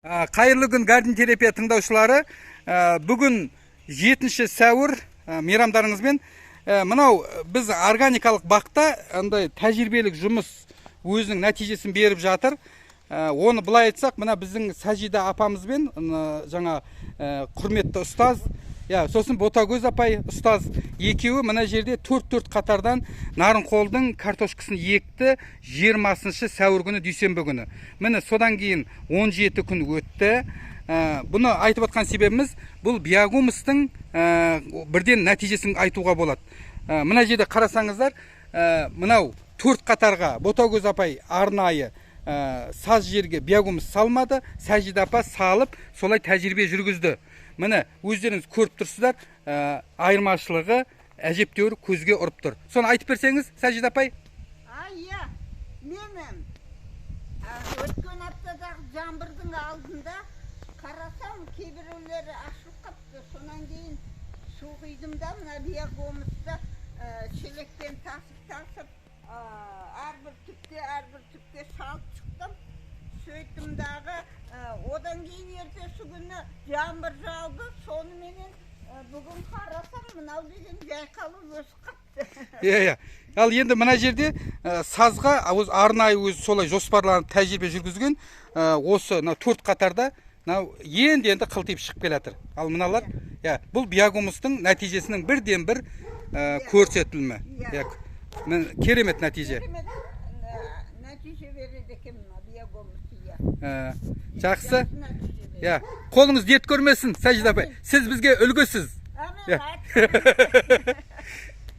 Қайырлы күн, Гарден терапия тыңдаушылары! Бүгін 7 сәуір, мейрамдарыңызбен! Мынау біз органикалық бақта андай тәжірибелік жұмыс өзінің нәтижесін беріп жатыр. Оны былай айтсақ, мына біздің Сәжида апамызбен жаңа құрметті ұстаз, иә, сосын Ботагөз апай ұстаз екеуі мына жерде төрт-төрт қатардан Нарынқолдың картошкасын екті 20 сәуір күні, дүйсенбі күні. Міне, содан кейін 17 күн өтті. Бұны айтып отқан себебіміз, бұл биогумустың бірден нәтижесін айтуға болады. Мына жерде қарасаңыздар, мынау төрт қатарға Ботагөз апай арнайы саз жерге биогумус салмады, Сәжида апа салып, солай тәжірибе жүргізді. Міне, өздеріңіз көріп тұрсыздар, айырмашылығы әжептәуір көзге ұрып тұр. Соны айтып берсеңіз, Сәжида апай. Иә, мен өткен аптадағы жаңбырдың алдында қарасам, кейбіреулері ашылып қапты. Сонан кейін су құйдым да, мына биогумусты шелекпен тасып тасып, әрбір түпке, әрбір түпке салып шықтым. Сөйттім дағы, одан кейін ертесі күні жаңбыр жауды. Соныменен бүгін қарасам, мынау деген жайқалып өсіп қапты. Иә, ал енді мына жерде сазға арнайы өзі солай жоспарланып, тәжірибе жүргізген, осы мынау төрт қатарда мынау енді енді қылтиып шығып келе жатыр. Ал мыналар, иә, бұл биогумустың нәтижесінің бірден бір көрсетілімі. Иә. Иә, міне, керемет нәтиже. Керемет нәтиже береді екен мына биогумус, иә. Жақсы. Жақсы нәтиже береді. Иә, қолыңыз дерт көрмесін, Сәжида апай, сіз бізге үлгісіз. Әмин. Иә. Айтқаныңыз.